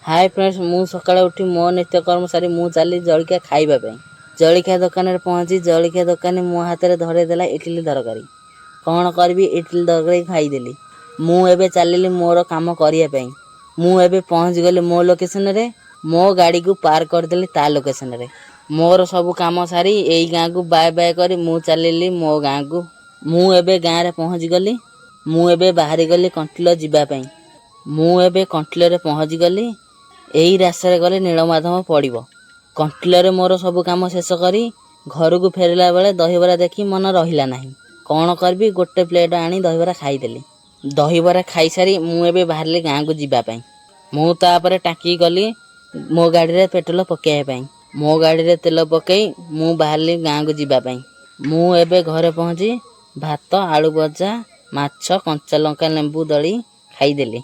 ହାଏ friends, ମୁଁ ସକାଳେ ଉଠି ମୋ ନିତ୍ୟକର୍ମ ସାରି ମୁଁ ଚାଲି ଜଳଖିଆ ଖାଇବା ପାଇଁ। ଜଳଖିଆ ଦୋକାନରେ ପହଞ୍ଚି ଜଳଖିଆ ଦୋକାନୀ ମୋ ହାତରେ ଧରେଇ ଦେଲା ଇଟିଲି ତରକାରୀ। କ'ଣ କରିବି, ଇଟିଲି ତରକାରୀ ଖାଇଦେଲି। ମୁଁ ଏବେ ଚାଲିଲି ମୋର କାମ କରିବା ପାଇଁ। ମୁଁ ଏବେ ପହଞ୍ଚିଗଲି ମୋ ଲୋକେସନରେ। ମୋ ଗାଡ଼ିକୁ ପାର୍କ କରିଦେଲି ତା ଲୋକେସନରେ। ମୋର ସବୁ କାମ ସାରି ଏଇ ଗାଁକୁ ବାଏ ବାଏ କରି ମୁଁ ଚାଲିଲି ମୋ ଗାଁକୁ। ମୁଁ ଏବେ ଗାଁରେ ପହଞ୍ଚିଗଲି। ମୁଁ ଏବେ ବାହାରିଗଲି କଣ୍ଟିଲ ଯିବା ପାଇଁ। ମୁଁ ଏବେ କଣ୍ଟିଲରେ ପହଞ୍ଚିଗଲି। ଏଇ ରାସ୍ତାରେ ଗଲେ ନୀଳମାଧବ ପଡ଼ିବ। କଣ୍ଟିଲରେ ମୋର ସବୁ କାମ ଶେଷ କରି ଘରକୁ ଫେରିଲା ବେଳେ ଦହିବରା ଦେଖି ମନ ରହିଲା ନାହିଁ। କ'ଣ କରିବି, ଗୋଟେ ପ୍ଲେଟ୍ ଆଣି ଦହିବରା ଖାଇଦେଲି। ଦହିବରା ଖାଇସାରି ମୁଁ ଏବେ ବାହାରିଲି ଗାଁକୁ ଯିବା ପାଇଁ। ମୁଁ ତାପରେ ଟାଙ୍କି ଗଲି ମୋ ଗାଡ଼ିରେ ପେଟ୍ରୋଲ ପକାଇବା ପାଇଁ। ମୋ ଗାଡ଼ିରେ ତେଲ ପକାଇ ମୁଁ ବାହାରିଲି ଗାଁକୁ ଯିବା ପାଇଁ। ମୁଁ ଏବେ ଘରେ ପହଞ୍ଚି ଭାତ, ଆଳୁ ଭଜା, ମାଛ, କଞ୍ଚା ଲଙ୍କା, ଲେମ୍ବୁ ଦଳି ଖାଇଦେଲି।